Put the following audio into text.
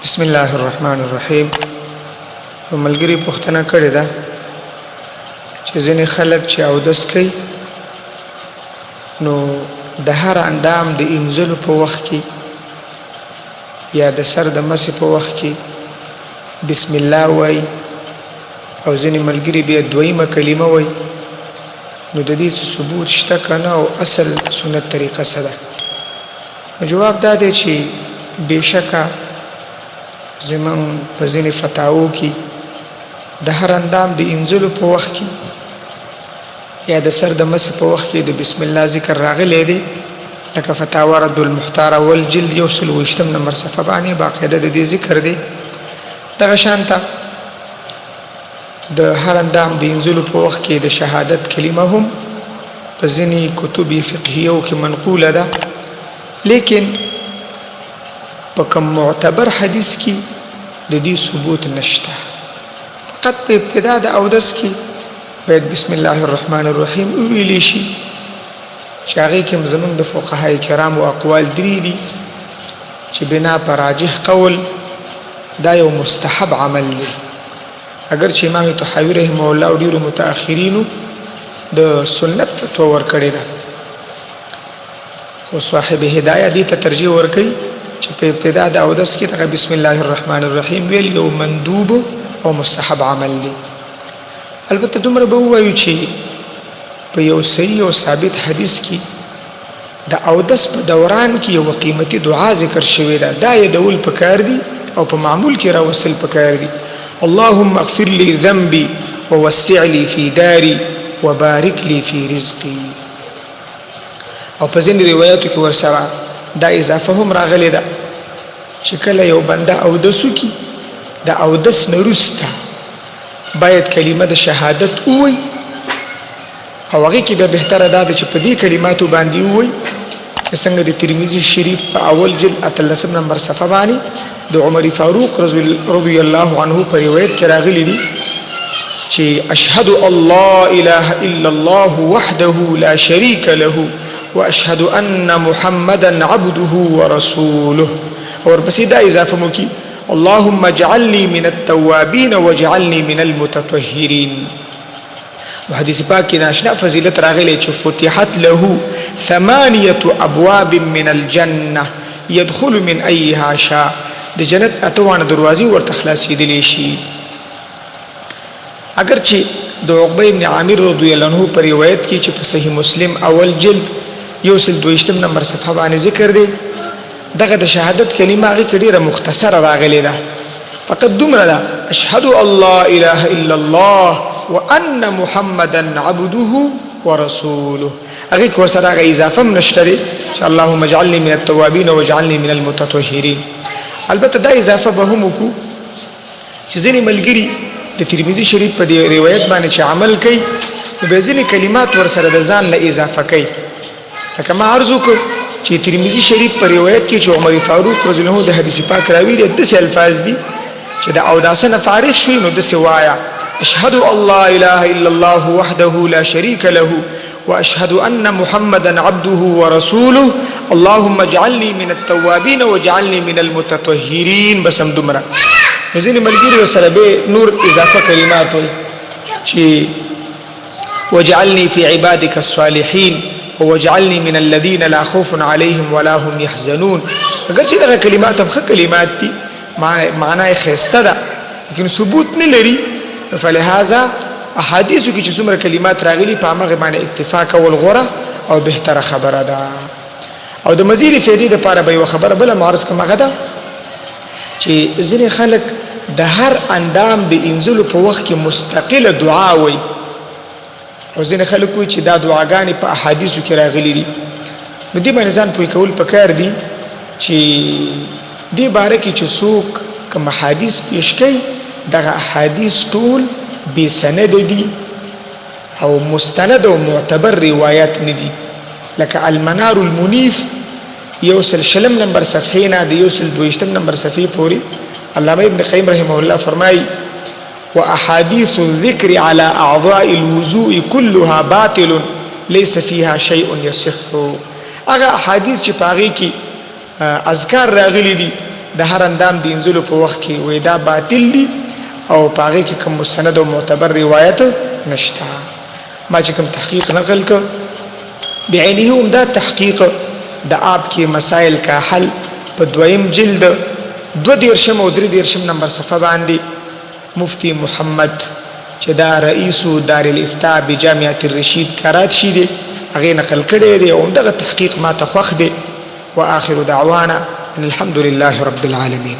بسم الله الرحمن الرحیم. یو ملګري پوښتنه کړې ده چې ځینې خلک چې اودس کوي نو د هر اندام د انځلو په وخت کې یا د سر د مسې په وخت کې بسم الله وایي، او ځینې ملګري بیا دویمه کلمه وایي، نو د دې څه ثبوت شته که نه، او اصل سنت طریقه څه ده؟ جواب دا دی چې بېشکه زمونږ په ځینې فتاوو کې د هر اندام د انځلو په وخت کې یا د سر د مسې په وخت کې د بسم الله ذکر راغلی دی، لکه فتاوا رد المختار اول جلد 120 نمبر صفحه باندې باقاعده د دې ذکر دی. دغه شانته د هر اندام د انځلو په وخت کې د شهادت کلمه هم په ځینې کتب فقهیو کې منقوله ده، لیکن په کوم معتبر حدیث کې د دې ثبوت نشته. فقط په ابتدا د اودس کې باید بسم الله الرحمن الرحیم وویل شي، چې هغې کې هم زموږ د فقهای کرامو اقوال درې دي، چې بنا پر راجح قول دا یو مستحب عمل دی. اګر چې امام طحاوي رحمه الله او ډیرو متأخرینو د سنت فتوا ورکړې ده، خو صاحب هدایه دې ته ترجیح ورکوي چې په ابتدا د اودس کې دغه بسم الله الرحمن الرحیم ویل یو مندوب او مستحب عمل دی. البته دومره به ووایو چې په یو صحیح او ثابت حدیث کې د اودس په دوران کې یوه قیمتي دعا ذکر شوې ده، دا یادول پکار دي او په معمول کې راوستل پکار دي. اللهم اغفر لي ذنبي ووسع لي في داري وبارک لي في رزقي. او په ځینې روایتو کې ورسره دا اضافه هم راغلې ده چې کله یو بنده اودس وکړي، د اودس نه وروسته باید کلمه د شهادت ووایي، او هغې کې بیا بهتره دا ده چې په دې کلماتو باندې ووایي چې څنګه د ترمذي شریف په اول جلد 18 نمبر صفحه باندې د عمر فاروق رضی الله عنه په روایت کې راغلي دي چې اشهد الله اله الا الله وحده لا شریک له واشهد ان محمدا عبده ورسوله. اور پسې دا اضافه مو کی اللهم اجعلني من التوابين واجعلني من المتطهرين. نو حدیث پاک کې ناشنا فضیلت راغلی چې فتحت له ثمانیه ابواب من الجنه يدخل من ايها شاء، د جنت اته واڼه دروازې ورته خلاصېدلی شي. اگر چې د عقبه ابن عامر رضی الله عنه په روایت کې چې په صحیح مسلم اول جلد 122 نمبر صفحه باندې ذکر دی، دغه د شهادت کلمه هغې کې ډېره مختصره راغلې ده، فقط دومره ده اشهد الله اله الا الله وان محمدا عبده ورسوله. هغې کې ورسره هغه اضافه هم نشته دی چې اللهم اجعلني من التوابین واجعلني من المتطهرین. البته دا اضافه به هم وکړو چې ځینې ملګري د ترمذي شریف په دې روایت باندې چې عمل کوي، نو بیا ځینې کلمات ورسره د ځان له اضافه کوي. لکه ما عرض وکړ چې ترمذي شریف په روایت کې چې عمر فاروق رضی الله عنه د حدیث پاک راوی دی، داسې الفاظ دي چې د اوداسه نه فارغ شوي نو داسې وایا اشهد الله اله الا الله وحده لا شریک له واشهد ان محمدا عبده ورسوله اللهم اجعلني من التوابين واجعلني من المتطهرين. بس هم دومره. نو ځینې ملګري ورسره به نور اضافه کلمات وایي چې واجعلني في عبادك الصالحين واجعلني من الذين لا خوف عليهم ولا هم يحزنون. اگر چې دغه کلمات هم ښه کلمات دي، معنا یې ښایسته ده، لیکن ثبوت نه لري. فلهذا احادیثو کې چې څومره کلمات راغلي په همغې باندې اکتفا کول غوره او بهتره خبره ده. او د مزید فایدې دپاره به یوه خبره بله معرض کوم، هغه ده چې ځینې خلک د هر اندام د انځلو په وخت کې مستقله دعا وایي، او ځینې خلک وایي چې دا دعاګانې په احادیثو کې راغلي دي. نو دې باندې ځان پوه کول پکار دي چې دې باره کې چې څوک کوم احادیث پیش کوي، دغه احادیث ټول بې سنده دي او مستند او معتبر روایت نه دي. لکه المنار المنیف 120 نمبر صفحې نه د 122 نمبر صفحې پورې علامه ابن قیم رحمه الله فرمایي واحاديث الذكر على اعضاء الوضوء كلها باطل ليس فيها شيء يصح. هغه احادیث چې په هغې کې اذکار راغلي دي د هر اندام د انزلو په وخت کې، وایي دا باطل دي او په هغې کې کوم مستند او معتبر روایت نشته. ما چې کوم تحقیق نقل کړ بعینه هم دا تحقیق د آپ کې مسائل کا حل په دویم جلد 32 او 33 نمبر صفحه باندې مفتی محمد چې دا رئیس دار الافتاء بجامعه الرشید کراچي دی هغه نقل کړی دی او دغه تحقیق ما ته خوښ دی. واخر دعوانا ان الحمد لله رب العالمین.